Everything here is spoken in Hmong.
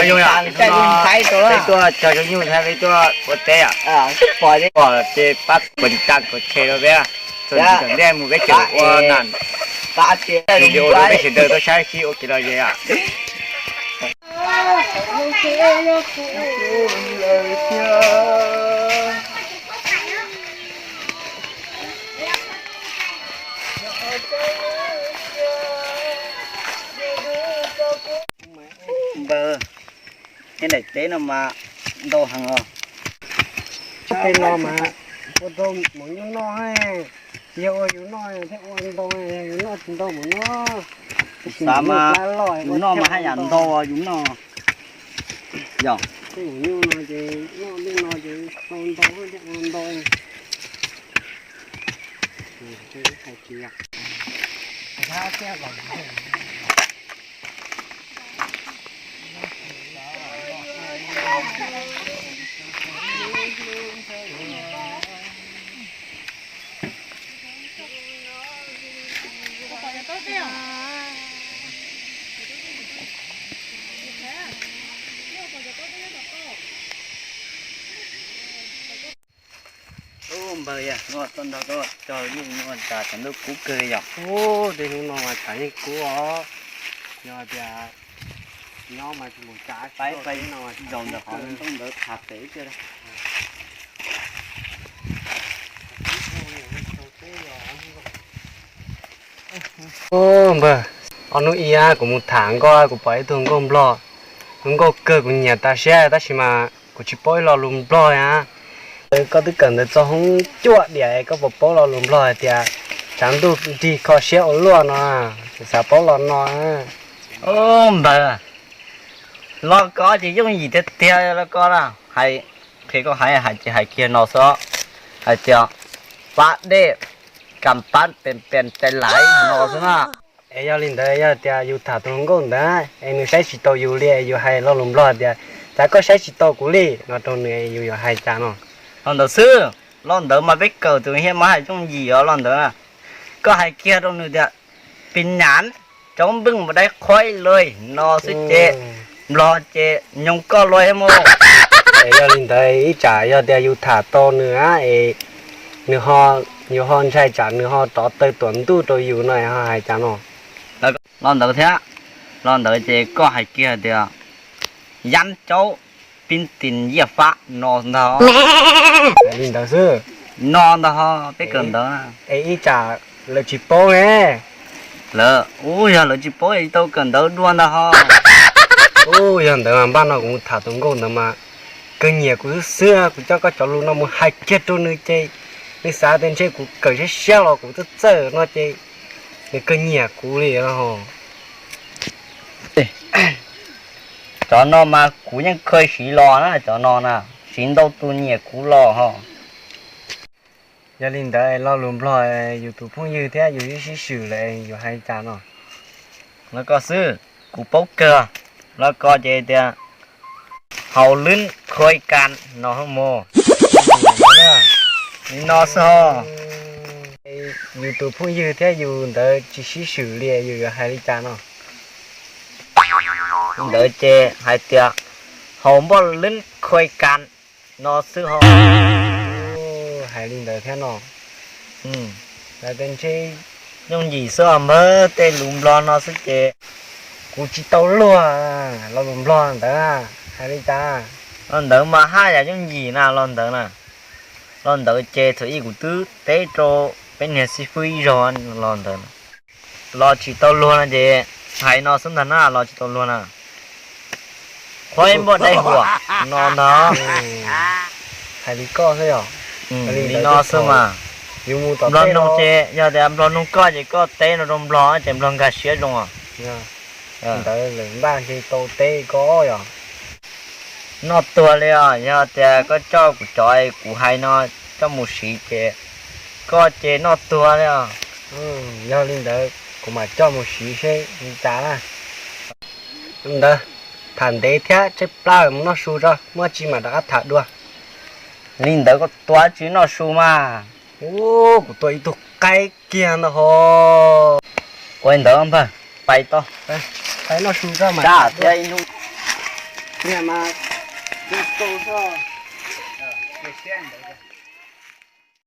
Peb tuaj cog zoo nyuj thiab peb tuaj ua teb, pom ces pab pam tas kom tshe rau peb, txog ntej mus peb tseem ua na, video rau peb sawv daws tau saib sib ua kev lom zem. Npawg, nyob daim teb no mas ntau heev os. Tej no mas ua rau maum nyuj noj, yog ua yus noj thiab ua ntau, yus noj tsis ntau maum nyuj. Xav mas yus noj mas haj yam ntau yus noj. Yog tej maum nyuj no ces noj tej no ces tau ntau thiab ua ntau. Ub, npawg, yog noj tau ntau, cog nyuj noj tas tshav ntuj kub kawg yom. Ub, tej hnub no mas tshav yeej kub os. Yog tias nyob mas tsis mus tsav, pais pais zaum ntawm qhov ntoo ntawd tham pem tiag. Ub, npawg, ob hnub ib kuv mus tham nkauj, kuv pom ib tug nkauj nplog, nkauj kawg kuv nyiam tas siab tab sis mas kuv tsis paub ib lo lus nplog na. Koj twb kawm ntawv txog hoob cuaj diam koj puas paub lo lus nplog hais tias tshav ntuj nrig kho siab ua luaj no, kuv xav paub lo no. Ub, npawg, lo ko ces yooj yim tiag tiag lo ko na. Hais, qhia koj hais, hais ces hais kiag no xwb, hais tias pab dej kam pab pem pem tais laiv no xwb na. Es yog li ntawd yog tias yus tham tus hluas nkauj ntawd es nws saib tsis taus yus li, yus hais lo lus nplog tias cas koj saib tsis taus kuv li no rau nws, yus yuav hais cas no? Lo ntawd xwb, lo ntawd mas peb kawm tus hiab mas hais yooj yim os lo ntawd na. Koj hais kiag rau nws tias pis nyav cov npej mus dai qhuaib lawm no xwb ces nplog ces nyoog koj lawm thiab mus. Es yog li ntawd ib tsam yog tias yus tham tau nws es nws ho, yus ho ntshai tsam nws ho rov taw tuam ntuj rau yus no ho hais cas no? Lo ntawd thiab, lo ntawd ces koj hais kiag tias yab caub pib tin yiaj fab no ntag. Li ntawd xwb. No ntag ho, peb kawm ntawv. Es ib tsam lawv tsis paub ne. Lawv, ub, yog lawv tsis paub es tau kawm ntawv dua ntag ho. Ub, yog ntawd mas npaj no kuv mus tham tus nkauj ntawd mas kawg nyiam kuv xwb xwb, kuv coj koj cov lus no mus hais kiag rau nws ces nws xav tias ntshe kuv kawm siab siab los kuv txawj txawj no ces nws kawg nyiam kuv li no. Cov no mas kuv yeej kha siv los na, cov no na, siv ntau tus nyiam kuv los ho. Yog li ntawd lo lus nplog yus tus phooj ywg thiab yus sib sib swm lawm yus hais cas no? Los ko xwb, kuv paub kawg. Los ko ces tias haus lwb khuai kas no mus. Li no xwb ho. Yus tus phooj ywg thiab yus ntawd tsis sib swm li yus yuav hais li cas no? Ntawd ces hais tias haus npoj lwb khuai kas no xwb ho. Hais li ntawd thiab no. Ntshe yooj yim xwb os npawg, tej lus nplog no xwb ces kuv tsis tau luag lo lus nplog ntawd. Hais li cas? Lo ntawd mas haj yam yooj yim na lo ntawd na. Lo ntawd ces thaum ub kuv twb teb rau peb niag xib fwb ib zaug lo ntawd. Los tsis tau luag no ces hais no xwb ntag na, los tsis tau luag na. Qhuaib npoj dai huam no ntag. Hais li koj xwb yom. Li no xwb mas. Yus mus tom nplog noog ces yog tias nplog noog koj ces koj teb no rau nplog ces nplog nkag siab zoo os. Ntawd lawm npaj ntshe tau teb koj yom. Noj tuag li os, yog tias koj coj kuv cov kuv hais no coj mus siv ces koj ces noj tuag li os. Yog li ntawd kuv mam coj mus siv seb li cas na. Ntawd, tham ntev thiab tshaib plab, mus noj su tso, muaj tsi mam rov qab tham dua. Li ntawd koj tua tsis noj su mas. Ub, kuv tua ib tug qaib kiag ntag ho. Ua li ntawd npawg, pais tau. Pais noj su tso mas. Niag mas tu tu xwb. Cia siab ntawd.